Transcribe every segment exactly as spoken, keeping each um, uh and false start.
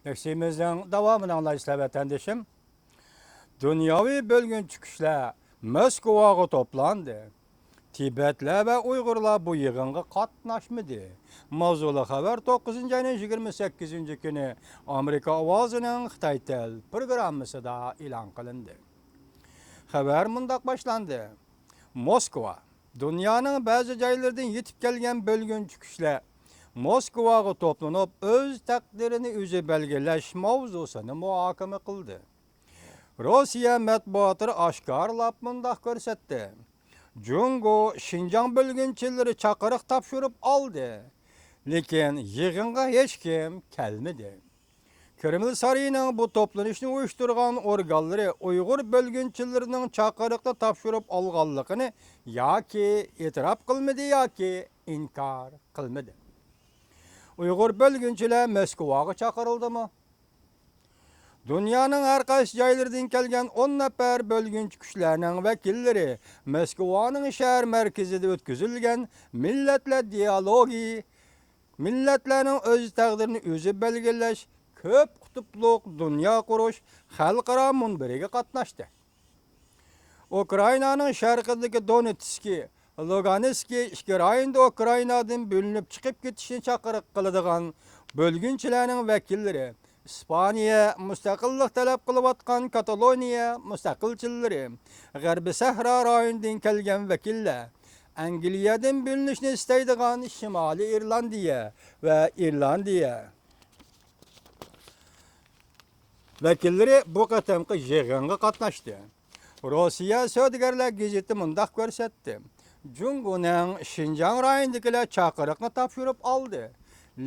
نەشرىمىزنىڭ داۋامىنى ئاڭلايسىلەر، ۋەتەندىشىم. دۇنياۋى بۆلگۈنچى كۈچلەر موسكۋاغا توپلاندى. تىبەتلەر ۋە ئۇيغۇرلار بۇ يىغىنغا قاتناشمىدى. ماۋزۇلۇق خەۋەر توققۇزىنچى ئاينىڭ يىگىرمە سەككىزىنچى كۈنى ئامېرىكا ئاۋازىنىڭ خىتاي تىل پروگراممىسىدا ئېلان قىلىندى. خەۋەر مۇنداق باشلاندى. موسكۋا. دۇنيانىڭ بەزى جايلىرىدىن يېتىپ كەلگەن بۆلگۈنچى كۈچلەر موسكۋاغا توپلىنىپ، ئۆز تەقدىرىنى ئۆزى بەلگىلەش ماۋزۇسىنى مۇھاكىمە قىلدى. روسىيە مەتبۇئاتلىرى ئاشكارىلاپ مۇنداق كۆرسەتتى. جۇڭگو شىنجاڭ بۆلگۈنچىلىرى چاقىرىق تاپشۇرۇپ ئالدى، لېكىن يىغىنغا ھېچكىم كەلمىدى. كرېمل سارىيىنىڭ بۇ توپلىنىشنى ئۇيۇشتۇرغان ئورگانلىرى ئۇيغۇر بۆلگۈنچىلىرىنىڭ چاقىرىقنى تاپشۇرۇپ ئالغانلىقىنى ياكى ئېتىراپ قىلمىدى، ياكى ئىنكار قىلمىدى. ئۇيغۇر بۆلگۈنچىلەر موسكۋاغا چاقىرىلدىمۇ؟ دۇنيانىڭ ھەر قايسى جايلىرىدىن كەلگەن ئون نەپەر بۆلگۈنچى كۈچلەرنىڭ ۋەكىللىرى موسكۋانىڭ شەھەر مەركىزىدە ئۆتكۈزۈلگەن مىللەتلەر دىيالوگى، مىللەتلەرنىڭ ئۆز تەقدىرىنى ئۆزى بەلگىلەش كۆپ قۇتۇپلۇق دۇنيا قۇرۇش خەلقئارا مۇنبىرىگە قاتناشتى. ئۇكرائىنانىڭ شەرقىدىكى دونېتسكى، لۇگانسكى ئىككى رايوندا ئۇكرائىنادىن بۆلۈنۈپ چىقىپ كېتىشنى چاقىرىق قىلىدىغان بۆلگۈنچىلەرنىڭ ۋەكىللىرى، ئىسپانىيە مۇستەقىللىق تەلەپ قىلىۋاتقان كاتالونىيە مۇستەقىلچىلىرى، غەربىي سەھرا رايونىدىن كەلگەن ۋەكىللەر، ئەنگلىيەدىن بۆلۈنۈشنى ئىستەيدىغان شىمالىي ئىرلاندىيە ۋە ئىرلاندىيە ۋەكىللىرى بۇ قېتىمقى يىغىنغا قاتناشتى. روسىيە سودىگەرلەر گېزىتى مۇنداق كۆرسەتتى: جۇڭگونىڭ شىنجاڭ رايونىدىكىلەر چاقىرىقنى تاپشۇرۇپ ئالدى،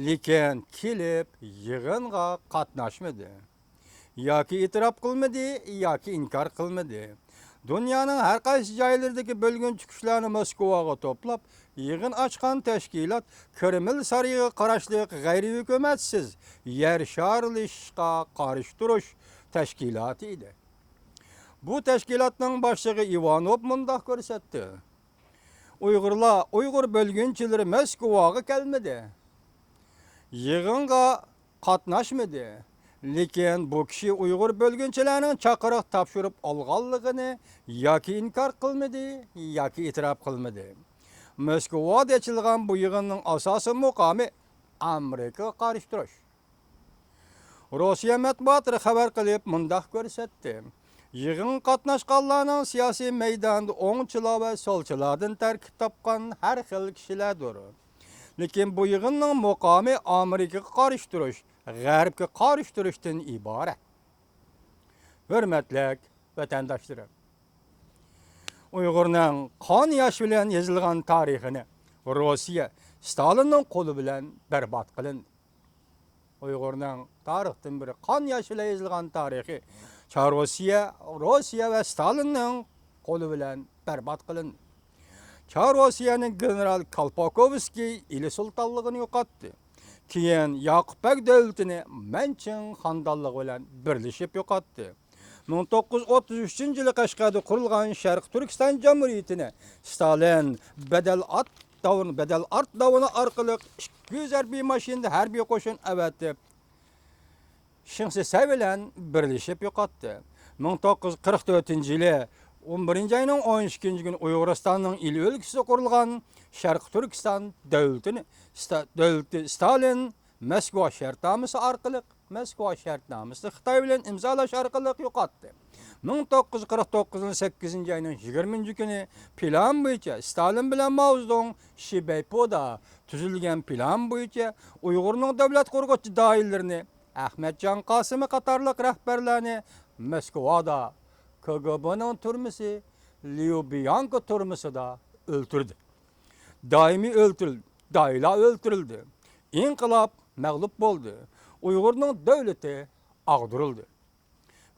لېكىن كېلىپ يىغىنغا قاتناشمىدى. ياكى ئېتىراپ قىلمىدى، ياكى ئىنكار قىلمىدى. دۇنيانىڭ ھەر قايسى جايلىرىدىكى بۆلگۈنچى كۈچلەرنى موسكۋاغا توپلاپ، يىغىن ئاچقان تەشكىلات كرېمل سارىيىغا قاراشلىق غەيرىي ھۆكۈمەتسىز يەر شارلىشىشقا قارشى تۇرۇش تەشكىلاتى ئىدى. بۇ تەشكىلاتنىڭ باشلىقى ئىۋانوف مۇنداق كۆرسەتتى: ئۇيغۇرلار، ئۇيغۇر بۆلگۈنچىلىرى موسكۋاغا كەلمىدى، يىغىنغا قاتناشمىدى. لېكىن بۇ كىشى ئۇيغۇر بۆلگۈنچىلەرنىڭ چاقىرىق تاپشۇرۇپ ئالغانلىقىنى ياكى ئىنكار قىلمىدى، ياكى ئېتىراپ قىلمىدى. موسكۋادا ئېچىلغان بۇ يىغىننىڭ ئاساسىي مۇقامى ئامېرىكىغا قارشى تۇرۇش. روسىيە مەتبۇئاتلىرى خەۋەر قىلىپ مۇنداق كۆرسەتتى: يىغىنغا قاتناشقانلارنىڭ سىياسىي مەيدانىدا ئوڭچىلار ۋە سولچىلاردىن تەركىب تاپقان ھەر خىل كىشىلەردۇر. لېكىن بۇ يىغىننىڭ مۇقامى ئامېرىكىغا قارشى تۇرۇش، غەربكە قارشى تۇرۇشتىن ئىبارەت. ھۆرمەتلىك ۋەتەنداشلىرىم! ئۇيغۇرنىڭ قان ياش بىلەن يېزىلغان تارىخىنى روسىيە ستالىننىڭ قولى بىلەن بەربات قىلىندى. ئۇيغۇرنىڭ تارىختىن بېرى قان ياش بىلەن يېزىلغان تارىخى چار روسىيە، روسىيە ۋە ستالىننىڭ قولى بىلەن بەربات قىلىندى. چار روسىيەنىڭ گېنېرال كالپاكوۋسكىي ئىلى سۇلتانلىقىنى يوقاتتى. كېيىن ياقۇپ بەگ دۆلىتىنى مەنچىڭ خاندانلىقى بىلەن بىرلىشىپ يوقاتتى. مىڭ توققۇز يۈز ئوتتۇز ئۈچىنچى يىلى قەشقەردە قۇرۇلغان شەرقىي تۈركىستان جۇمھۇرىيىتىنى ستالىن بەدەل ئات داۋىنى، بەدەل ئات داۋىنى ئارقىلىق ئىككى يۈز ھەربىي ماشىنىدا ھەربىي قوشۇن ئەۋەتىپ، شېڭ شىسەي بىلەن بىرلىشىپ يوقاتتى. مىڭ توققۇز يۈز قىرىق تۆتىنچى يىلى ئون بىرىنچى ئاينىڭ ئون ئىككىنچى كۈنى ئۇيغۇرىستاننىڭ ئىلى ئۆلكىسىدە قۇرۇلغان شەرقىي تۈركىستان دۆلىتىنى ستا-، دۆلىتى ستالىن مەسكۇا شەرتنامىسى ئارقىلىق، مەسكۇا شەرتنامىسىنى خىتاي بىلەن ئىمزالاش ئارقىلىق يوقاتتى. مىڭ توققۇز يۈز قىرىق توققۇزىنىڭ سەككىزىنچى ئاينىڭ يىگىرمىنچى كۈنى پىلان بويىچە ستالىن بىلەن ماۋزېدۇڭ شىبەيپۇدا تۈزۈلگەن پىلان بويىچە ئۇيغۇرنىڭ دۆلەت قۇرغۇچى دائىرىلىرىنى، ئەخمەتجان قاسىمى قاتارلىق رەھبەرلەرنى مەسكۇادا، كىگېبېنىڭ تۈرمىسى، ليۇ بيانكا تۈرمىسىدا ئۆلتۈردى. دائىمىي ئۆلتۈرۈلدى. دائىرىلەر ئۆلتۈرۈلدى. ئىنقىلاب مەغلۇپ بولدى. ئۇيغۇرنىڭ دۆلىتى ئاغدۇرۇلدى.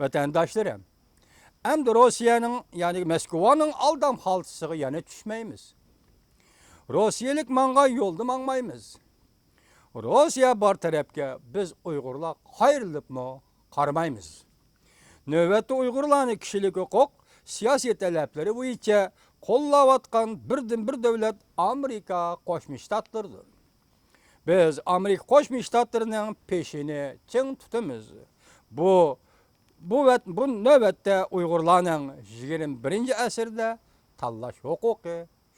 ۋەتەنداشلىرىم، ئەمدى روسىيەنىڭ، يەنى مەسكۇۋانىڭ ئالدام خالتىسىغا يەنە چۈشمەيمىز. روسىيەلىك ماڭغان يولدا ماڭمايمىز. روسىيە بار تەرەپكە بىز ئۇيغۇرلار قايرىلىپمۇ قارىمايمىز. نۆۋەتتە ئۇيغۇرلارنى كىشىلىك ھوقۇق، سىياسىي تەلەپلىرى بويىچە قوللاۋاتقان بىردىنبىر دۆلەت ئامېرىكا قوشما شتاتلىرىدۇر. بىز ئامېرىكا قوشما شتاتلىرىنىڭ پېشىنى چىڭ تۇتىمىز. بۇ، بۇ ۋەت-، بۇ نۆۋەتتە ئۇيغۇرلارنىڭ يىگىرمە بىرىنچى ئەسىردە تاللاش ھوقۇقى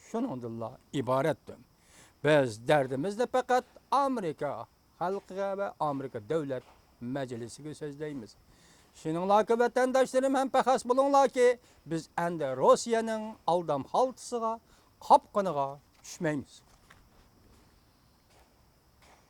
شۇنىڭدىنلا ئىبارەتتۇر. بىز دەردىمىزنى پەقەت ئامېرىكا خەلقىگە ۋە ئامېرىكا دۆلەت مەجلىسىگە سۆزلەيمىز. شۇنىڭلاكى ۋەتەنداشلىرىم ھەم پەخەس بولۇڭلاركى، بىز ئەندى روسىيەنىڭ ئالدام خالتىسىغا، قاپقىنىغا چۈشمەيمىز.